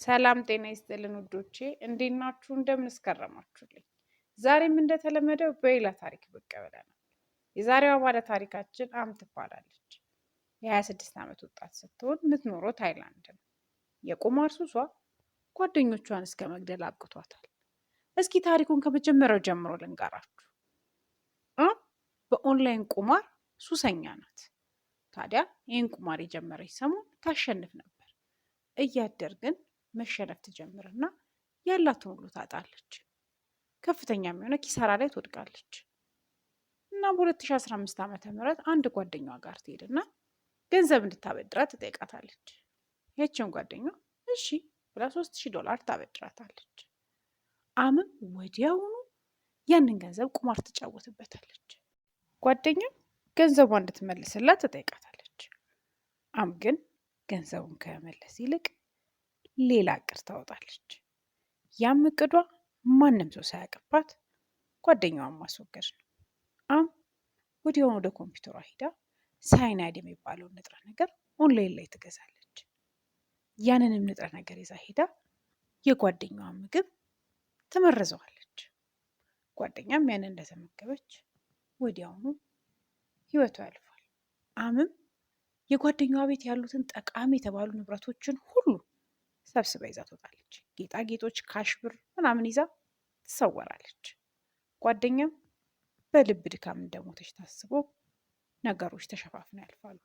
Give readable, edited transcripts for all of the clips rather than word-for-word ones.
ሰላም ጤና ይስጥልን ውዶቼ፣ እንዴት ናችሁ? እንደምን እስከረማችሁልኝ? ዛሬም እንደተለመደው በሌላ ታሪክ ብቅ ብለናል። የዛሬዋ ባለ ታሪካችን አም ትባላለች። የ26 ዓመት ወጣት ስትሆን የምትኖረው ታይላንድ ነው። የቁማር ሱሷ ጓደኞቿን እስከ መግደል አብቅቷታል። እስኪ ታሪኩን ከመጀመሪያው ጀምሮ ልንገራችሁ። አም በኦንላይን ቁማር ሱሰኛ ናት። ታዲያ ይህን ቁማር የጀመረች ሰሞን ታሸንፍ ነበር። እያደር ግን መሸነፍ ትጀምርና ያላትን ሁሉ ታጣለች። ከፍተኛ የሆነ ኪሳራ ላይ ትወድቃለች። እና በ2015 ዓ ም አንድ ጓደኛዋ ጋር ትሄድና ገንዘብ እንድታበድራት ትጠይቃታለች። ያችን ጓደኛዋ እሺ ብላ $3000 ታበድራታለች። አምም ወዲያውኑ ያንን ገንዘብ ቁማር ትጫወትበታለች። ጓደኛ ገንዘቧ እንድትመልስላት ትጠይቃታለች። አም ግን ገንዘቡን ከመመለስ ይልቅ ሌላ እቅድ ታወጣለች። ያም እቅዷ ማንም ሰው ሳያውቅባት ጓደኛዋን ማስወገድ ነው። አም ወዲያውኑ ወደ ኮምፒውተሯ ሂዳ cyanide የሚባለውን ንጥረ ነገር ኦንላይን ላይ ትገዛለች። ያንንም ንጥረ ነገር ይዛ ሂዳ የጓደኛዋን ምግብ ትመርዘዋለች። ጓደኛም ያንን እንደተመገበች ወዲያውኑ ህይወቷ ያልፋል። አምም የጓደኛዋ ቤት ያሉትን ጠቃሚ የተባሉ ንብረቶችን ሁሉ ሰብስባ ይዛ ትወጣለች። ጌጣጌጦች፣ cash ብር ምናምን ይዛ ትሰወራለች። ጓደኛም በልብ ድካም እንደሞተች ታስቦ ነገሮች ተሸፋፍነው ያልፋሉ።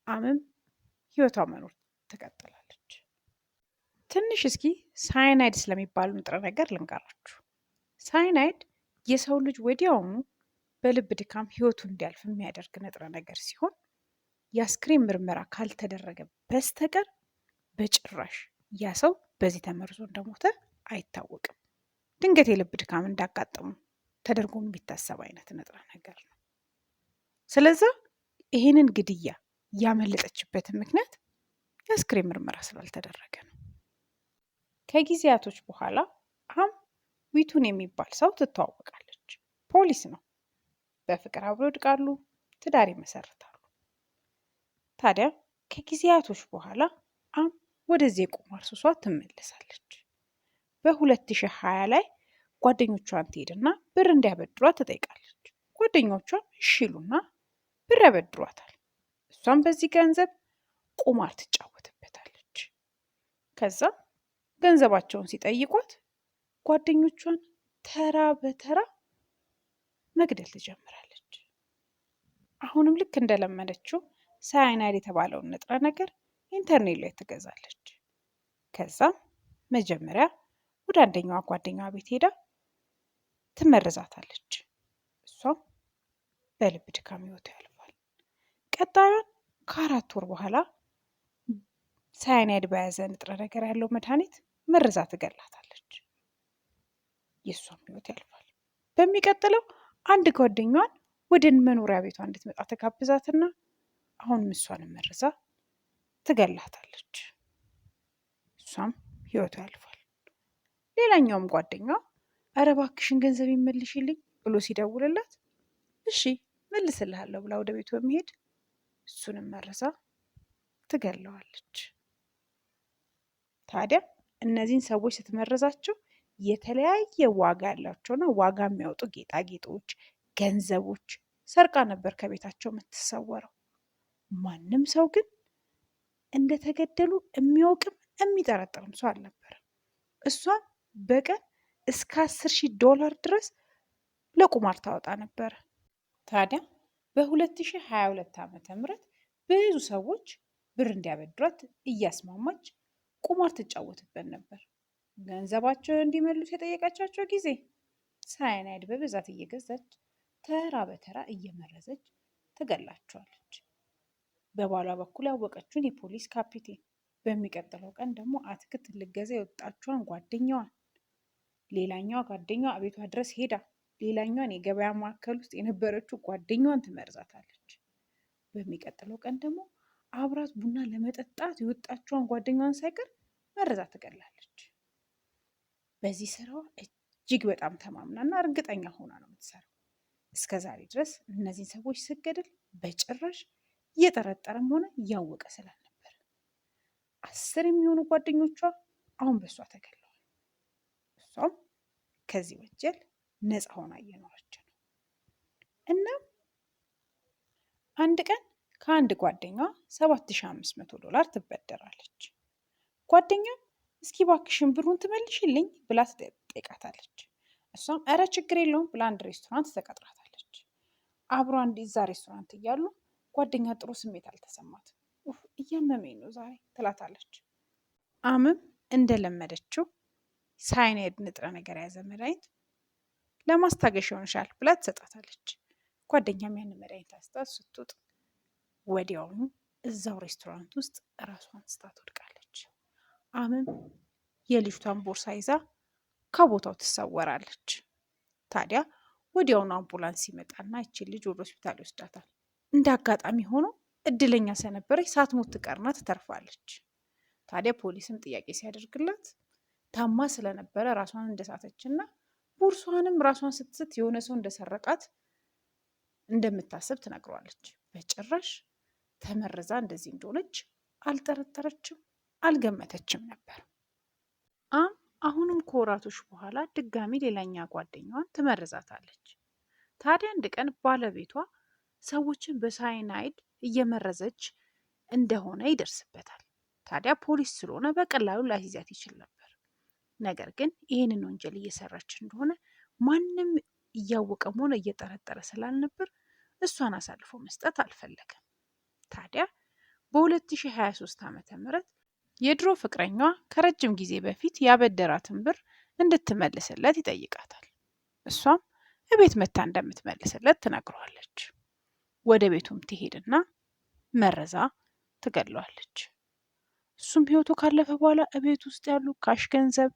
አምም ህይወቷ መኖር ትቀጥላለች። ትንሽ እስኪ cyanide ስለሚባሉ ንጥረ ነገር ልንገራችሁ። Cyanide የሰው ልጅ ወዲያውኑ በልብ ድካም ህይወቱ እንዲያልፍ የሚያደርግ ንጥረ ነገር ሲሆን የአስክሬን ምርመራ ካልተደረገ በስተቀር በጭራሽ ያ ሰው በዚህ ተመርዞ እንደሞተ አይታወቅም። ድንገት የልብ ድካም እንዳጋጠሙ ተደርጎ የሚታሰብ አይነት ንጥረ ነገር ነው። ስለዛ ይሄንን ግድያ ያመለጠችበትን ምክንያት የአስክሬን ምርመራ ስላልተደረገ ነው። ከጊዜያቶች በኋላ አም ዊቱን የሚባል ሰው ትተዋወቃለች። ፖሊስ ነው። በፍቅር አብረው ይወድቃሉ፣ ትዳር ይመሰርታሉ። ታዲያ ከጊዜያቶች በኋላ አም ወደዚህ የቁማር ሱሷ ትመለሳለች። በ2020 ላይ ጓደኞቿን ትሄድና ብር እንዲያበድሯት ትጠይቃለች። ጓደኞቿም እሺ ይሉና ብር ያበድሯታል። እሷም በዚህ ገንዘብ ቁማር ትጫወትበታለች። ከዛ ገንዘባቸውን ሲጠይቋት ጓደኞቿን ተራ በተራ መግደል ትጀምራለች። አሁንም ልክ እንደለመደችው cyanide የተባለውን ንጥረ ነገር ኢንተርኔት ላይ ትገዛለች። ከዛም መጀመሪያ ወደ አንደኛዋ ጓደኛዋ ቤት ሄዳ ትመርዛታለች። እሷም በልብ ድካም ህይወቷ ያልፋል። ቀጣዩን ከ4 ወር በኋላ cyanide በያዘ ንጥረ ነገር ያለው መድኃኒት መርዛ ትገላታለች። የእሷም ህይወት ያልፋል። በሚቀጥለው አንድ ጓደኛዋን ወደ መኖሪያ ቤቷ እንድትመጣ ተጋብዛትና አሁንም እሷንም መርዛ ትገላታለች። እሷም ህይወቷ ያልፋል። ሌላኛውም ጓደኛዋ ኧረ እባክሽን ገንዘብ ይመልሽልኝ ብሎ ሲደውልላት እሺ መልስልሃለሁ ብላ ወደ ቤቱ በመሄድ እሱንም መርዛ ትገለዋለች። ታዲያ እነዚህን ሰዎች ስትመርዛቸው የተለያየ ዋጋ ያላቸውና ዋጋ የሚያወጡ ጌጣጌጦች፣ ገንዘቦች ሰርቃ ነበር ከቤታቸው የምትሰወረው። ማንም ሰው ግን እንደተገደሉ የሚያውቅም የሚጠረጥርም ሰው አልነበረም። እሷም በቀን እስከ $10,000 ድረስ ለቁማር ታወጣ ነበረ። ታዲያ በ2022 ዓ.ም ብዙ ሰዎች ብር እንዲያበድሯት እያስማማች ቁማር ትጫወትበት ነበር። ገንዘባቸውን እንዲመልሱ የጠየቀቻቸው ጊዜ cyanide በብዛት እየገዛች ተራ በተራ እየመረዘች ትገላቸዋለች። በባሏ በኩል ያወቀችውን የፖሊስ ካፒቴን፣ በሚቀጥለው ቀን ደግሞ አትክልት ልገዛ የወጣችዋን ጓደኛዋን፣ ሌላኛዋ ጓደኛዋ ቤቷ ድረስ ሄዳ ሌላኛዋን የገበያ ማዕከል ውስጥ የነበረችው ጓደኛዋን ትመርዛታለች። በሚቀጥለው ቀን ደግሞ አብራት ቡና ለመጠጣት የወጣችዋን ጓደኛዋን ሳይቀር መርዛ ትገላለች። በዚህ ስራዋ እጅግ በጣም ተማምናና እርግጠኛ ሆና ነው የምትሰራው። እስከ ዛሬ ድረስ እነዚህን ሰዎች ስትገድል በጭራሽ እየጠረጠረም ሆነ እያወቀ ስላልነበር 10 የሚሆኑ ጓደኞቿ አሁን በእሷ ተገለዋል። እሷም ከዚህ ወንጀል ነፃ ሆና እየኖረች ነው። እናም አንድ ቀን ከአንድ ጓደኛዋ $7500 ትበደራለች። ጓደኛም እስኪ እባክሽን ብሩን ትመልሽልኝ ብላ ትጠይቃታለች። እሷም እረ ችግር የለውም ብላ አንድ ሬስቶራንት ተቀጥራታለች። አብሮ አንድ እዛ ሬስቶራንት እያሉ ጓደኛ ጥሩ ስሜት አልተሰማትም። እያመመኝ ነው ዛሬ ትላታለች። አምም እንደለመደችው ሳይናይድ ንጥረ ነገር የያዘ መድኃኒት ለማስታገሻ ይሆንሻል ብላ ትሰጣታለች። ጓደኛም ያንን መድኃኒት አስጣት ስትውጥ ወዲያውኑ እዛው ሬስቶራንት ውስጥ ራሷን ስታ ትወድቃለች። አምም የልጅቷን ቦርሳ ይዛ ከቦታው ትሰወራለች። ታዲያ ወዲያውኑ አምቡላንስ ይመጣና ይችን ልጅ ወደ ሆስፒታል ይወስዳታል። እንደ አጋጣሚ ሆኖ እድለኛ ስለነበረች ሳትሞት ትቀርና ትተርፋለች። ታዲያ ፖሊስም ጥያቄ ሲያደርግላት ታማ ስለነበረ ራሷን እንደሳተች እና ቦርሷንም ራሷን ስትስት የሆነ ሰው እንደሰረቃት እንደምታስብ ትነግረዋለች። በጭራሽ ተመርዛ እንደዚህ እንደሆነች አልጠረጠረችም፣ አልገመተችም ነበር። አም አሁንም ከወራቶች በኋላ ድጋሚ ሌላኛ ጓደኛዋን ትመርዛታለች። ታዲያ አንድ ቀን ባለቤቷ ሰዎችን በሳይናይድ እየመረዘች እንደሆነ ይደርስበታል። ታዲያ ፖሊስ ስለሆነ በቀላሉ ሊያስይዛት ይችል ነበር። ነገር ግን ይህንን ወንጀል እየሰራች እንደሆነ ማንም እያወቀም ሆነ እየጠረጠረ ስላልነበር እሷን አሳልፎ መስጠት አልፈለገም። ታዲያ በ2023 ዓ.ም የድሮ ፍቅረኛዋ ከረጅም ጊዜ በፊት ያበደራትን ብር እንድትመልስለት ይጠይቃታል። እሷም እቤት መታ እንደምትመልስለት ትነግረዋለች። ወደ ቤቱም ትሄድና መረዛ ትገድለዋለች። እሱም ህይወቱ ካለፈ በኋላ እቤት ውስጥ ያሉ cash ገንዘብ፣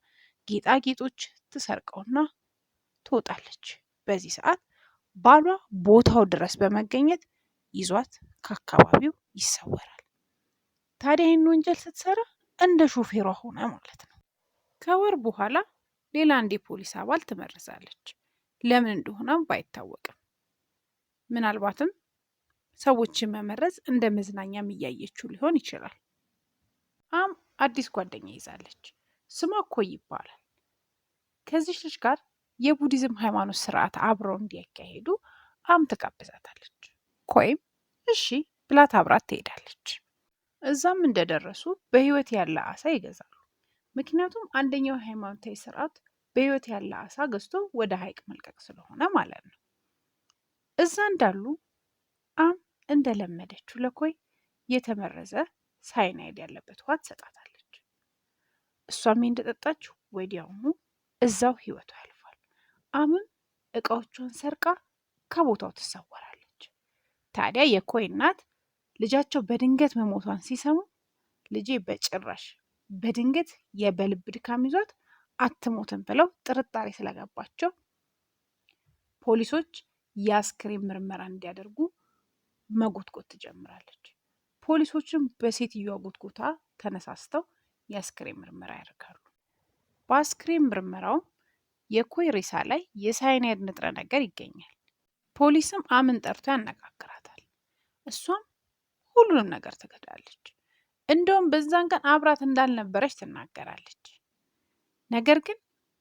ጌጣጌጦች ትሰርቀውና ትወጣለች። በዚህ ሰዓት ባሏ ቦታው ድረስ በመገኘት ይዟት ከአካባቢው ይሰወራል። ታዲያ ይህን ወንጀል ስትሰራ እንደ ሾፌሯ ሆነ ማለት ነው። ከወር በኋላ ሌላ አንድ የፖሊስ አባል ትመርዛለች። ለምን እንደሆነም ባይታወቅም ምናልባትም ሰዎችን መመረዝ እንደ መዝናኛም እያየችው ሊሆን ይችላል። አም አዲስ ጓደኛ ይዛለች። ስሟ ኮይ ይባላል። ከዚች ልጅ ጋር የቡዲዝም ሃይማኖት ስርዓት አብረው እንዲያካሄዱ አም ትጋብዛታለች። ኮይም እሺ ብላት አብራት ትሄዳለች። እዛም እንደደረሱ በህይወት ያለ አሳ ይገዛሉ። ምክንያቱም አንደኛው ሃይማኖታዊ ስርዓት በህይወት ያለ አሳ ገዝቶ ወደ ሀይቅ መልቀቅ ስለሆነ ማለት ነው። እዛ እንዳሉ አም እንደለመደችው ለኮይ የተመረዘ ሳይናይድ ያለበት ውሃ ትሰጣታለች። እሷም እንደጠጣች ወዲያውኑ እዛው ህይወቷ ያልፋል። አምም እቃዎቿን ሰርቃ ከቦታው ትሰወራለች። ታዲያ የኮይ እናት ልጃቸው በድንገት መሞቷን ሲሰሙ ልጄ በጭራሽ በድንገት የበልብ ድካም ይዟት አትሞትም ብለው ጥርጣሬ ስለገባቸው ፖሊሶች የአስክሬን ምርመራ እንዲያደርጉ መጎትጎት ትጀምራለች። ፖሊሶችም በሴትዮዋ ጉትጎታ ተነሳስተው የአስክሬን ምርመራ ያደርጋሉ። በአስክሬን ምርመራውም የኮይ ሬሳ ላይ የሳይናይድ ንጥረ ነገር ይገኛል። ፖሊስም አምን ጠርቶ ያነጋግራታል። እሷም ሁሉንም ነገር ትክዳለች። እንደውም በዛን ቀን አብራት እንዳልነበረች ትናገራለች። ነገር ግን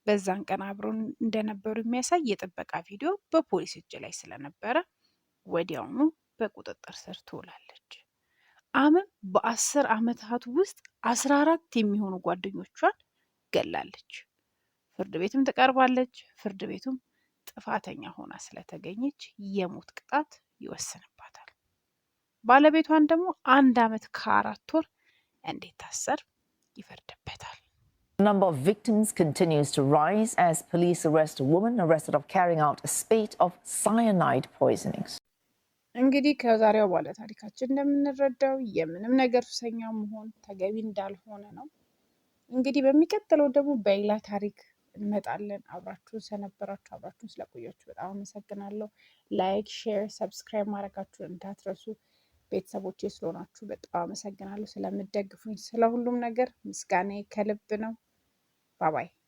በዛን ቀን አብሮ እንደነበሩ የሚያሳይ የጥበቃ ቪዲዮ በፖሊስ እጅ ላይ ስለነበረ ወዲያውኑ በቁጥጥር ስር ትውላለች። አምም በ10 ዓመታት ውስጥ 14 የሚሆኑ ጓደኞቿን ገላለች። ፍርድ ቤትም ትቀርባለች። ፍርድ ቤቱም ጥፋተኛ ሆና ስለተገኘች የሞት ቅጣት ይወስንባታል። ባለቤቷን ደግሞ 1 ዓመት ከ4 ወር እንዲታሰር ይፈርድበታል። The number of victims continues to rise as police arrest a woman arrested of carrying out a spate of cyanide poisonings. እንግዲህ ከዛሬው ባለ ታሪካችን እንደምንረዳው የምንም ነገር ሱሰኛ መሆን ተገቢ እንዳልሆነ ነው። እንግዲህ በሚቀጥለው ደግሞ በሌላ ታሪክ እንመጣለን። አብራችሁን ስለነበራችሁ አብራችሁን ስለቆያችሁ በጣም አመሰግናለሁ። Like፣ share፣ subscribe ማድረጋችሁን እንዳትረሱ። ቤተሰቦቼ ስለሆናችሁ በጣም አመሰግናለሁ። ስለምትደግፉኝ ስለ ሁሉም ነገር ምስጋናዬ ከልብ ነው። Bye bye።